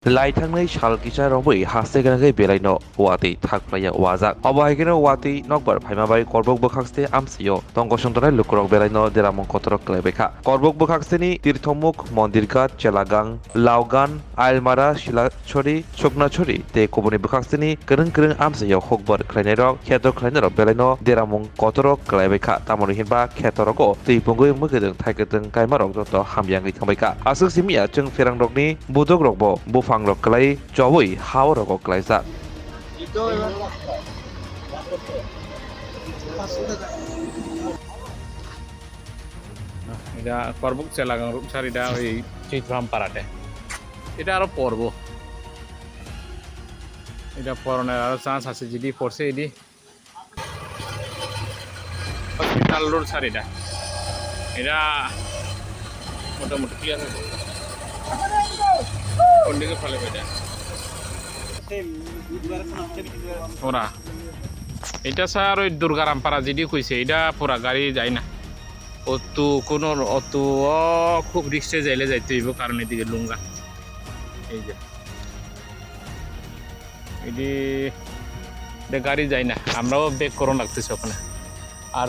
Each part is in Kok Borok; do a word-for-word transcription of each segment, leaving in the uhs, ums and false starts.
Lai thangwi sal kisa romwi haste gwnangwi belaino watwi thak phlaiya wajak. Obo hai kheno watwi nokbar phaima bai Korbuk bwkhakste amsio tongkosong tongnai lukurok belaino deramung kotorok khlaibai kha. Korbuk bwkhakseni Tirthomuk, Mondirghat, Chelagang, Laugan, Ailmara, Silachori, Suknachori tei kubuni bwkhakseni kwrwng kwrwng amsio hukbar khlainairok, kheto khlainairok belaino deramung kotorok khlaibai kha. Tamoni hinba khetorogo twi pungwi mwkhwtwng thaikwtwng kaimarok joto hamyangwi thangbai kha. Aswk simiya chwng pherangrokni budhukrokbo buphangrok klai chowi ha-o rogo klaijak. Ida Korbuk Chelagang room sar ida oi Chitram Parate. Ida aro porbo. Ida porone aro chance ase jidi porse idi. Hospital road sar ida. Ida motamuti clear hoy. Kondi ke phale bai da. Ora. Ida sar oi Durgaram Para jidi koise. Ida pura gari jai na. Auto, কোনো auto o খুব risk এ যাইলে যাইতে হইব, কারণ এদিকে লুঙ্গা। এই যে, এদি, দে গাড়ি যায় না, আমরাও ব্যাক করুন লাগতেছে ওখানে। আর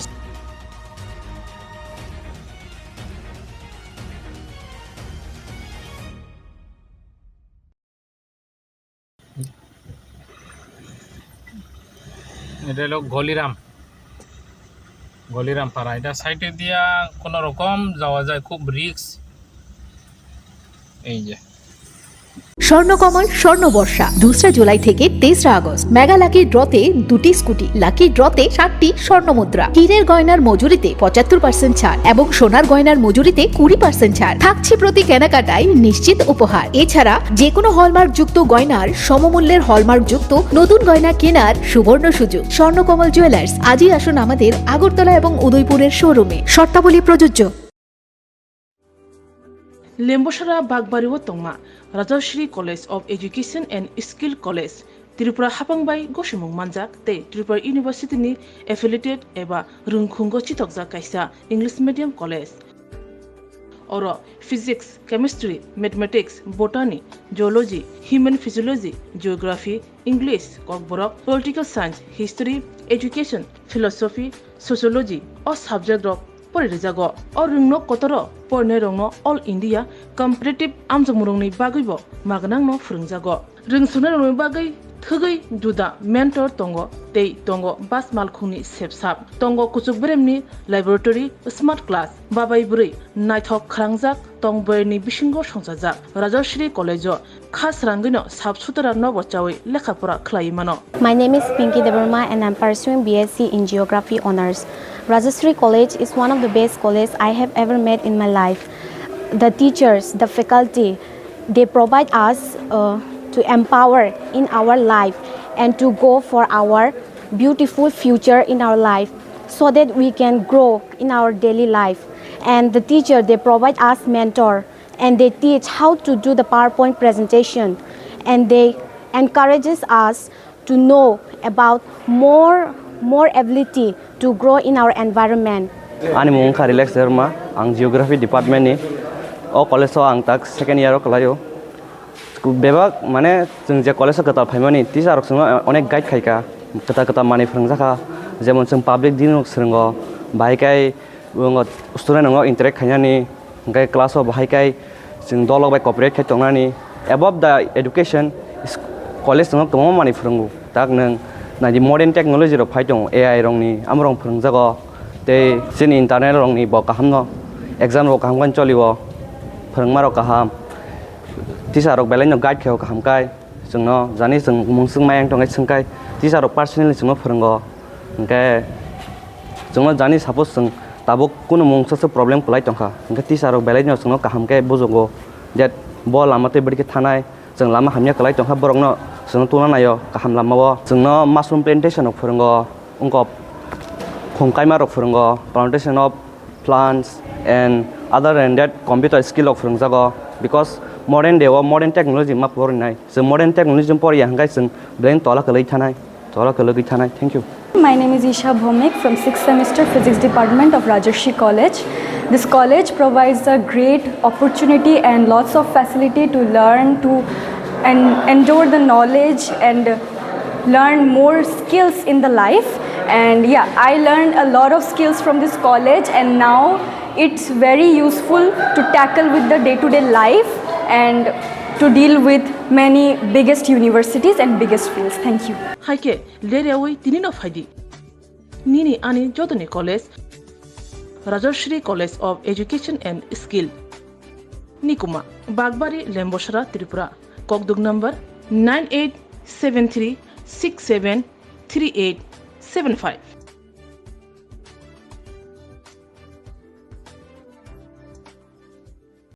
এটা হলো গলিরাম, গলিরাম পাড়া। এটা সাইডে দিয়া কোনো রকম যাওয়া যায়, খুব রিস্ক। এই যে স্বর্ণকমল স্বর্ণবর্ষা, দোসরা জুলাই থেকে তেসরা আগস্ট। মেগা লাকি ড্রতে দুটি স্কুটি, লাকি ড্রতে সাতটি স্বর্ণ মুদ্রা, হীরের গয়নার মজুরিতে পঁচাত্তর পার্সেন্ট ছাড় এবং সোনার গয়নার মজুরিতে কুড়ি পার্সেন্ট ছাড় থাকছে। প্রতি কেনাকাটায় নিশ্চিত উপহার। এছাড়া যে কোনো হলমার্কযুক্ত গয়নার সমমূল্যের হলমার্কযুক্ত নতুন গয়না কেনার সুবর্ণ সুযোগ। স্বর্ণকমল জুয়েলার্স, আজই আসুন আমাদের আগরতলা এবং উদয়পুরের শোরুমে। শর্তাবলী প্রযোজ্য। Lembosara Bagbari o tongma Rajashri College of Education and Skill College, Tripura hapang bai gosimung manjak tei Tripura University ni affiliated eba rwngkhungo chitokjak kaisa English medium college. Oro Physics, Chemistry, Mathematics, Botany, Zoology, Human Physiology, Geography, English, Kokborok, Political Science, History, Education, Philosophy, Sociology o subject rok pori rijago. O rwngno kotoro porinai rokno All India Competitive amjokmung rokni bagwi bo magnang no phwrwngjago. Rwngsuknai rokni bagwi thwgwi juda mentor tongo tei tongo bas malkhungni sepsap, tongo kuchuk beremni laboratory, smart class, babai bwrwi naithok khwrangjak tong boyarni bisingo songchajak Rajashri College o kha srangwino sap sutra nobo chawi lekha pora khlaiwi mano. My name is Pinky Debbarma and I'm pursuing B S C in Geography Honours. Rajashri College is one of the best college I have ever met in my life. The teachers, the faculty, they provide us uh, to empower in our life and to go for our beautiful future in our life so that we can grow in our daily life. And the teacher, they provide us mentor and they teach how to do the PowerPoint presentation and they encourages us to know about more more ability to grow in our environment. Ani mung wngkha Relax Debbarma, ang Geography Department ni. O college o ang tak second year o kwlaio. Bebak mane chwng je college o kwtal phaimani teacher rok chwngno onek guide khaika, kwtal kwtal manwi phwrwngjakha, jemon chwng public dealing rok swrwngo, bahai kai Bo wngkha student rokno interact khainani, hwnkhe class o bahai khai chwng dolok bai cooperate khai tongnani. Above the education, is-, college rokno kwbangma manwi phwrwngo. Tak nwng naidi modern technology rok phai tongo, A I rokni, amorok phwrwngjago. Tei chini internal rokni bo kaham no, exam rok kaham khai cholio, phwrwngma rok kaham, teacher rok belai no guide khaio kaham khai. Chwngno jani chwng mungswk mayang tongkhe swngkhai teacher rok personally chwngno phwrwngo. Hwnkhe chwngno jani suppose chwng tabuk kunu mungsa se problem kwlai tongkha, hwnkhe teacher rok belaino chwngno kaham khe bujugo je bo lama tei bwrwi khe thanai, chwng lama hamya kwlai tongkha borokno chwngno tungna naio kaham lamao. Chwngno mushroom plantation rok phwrwngo, wngkok khum kaima rok phwrwngo, plantation of plants and other than that computer skill rok phwrwngjago, because modern day o modern technology ma porinai. Chwng modern technology poriya hwnkhe chwng belai tola kwlwi thanai, tola kwlwi thanai. Thank you. My name is Isha Bhowmik from sixth semester Physics Department of Rajarshi College. This college provides a great opportunity and lots of facility to learn, to and endure the knowledge and learn more skills in the life. And yeah, I learned a lot of skills from this college, and now it's very useful to tackle with the day-to-day life and to deal with many biggest universities and biggest fields. Thank you. Hai khe ler yaui tini no phai di. Nini ani jotoni college Rajashree College of Education and Skill, Nikuma, Bagbari, Lembosra, Tripura. Kokduk number nine eight seven three six seven three eight seven five.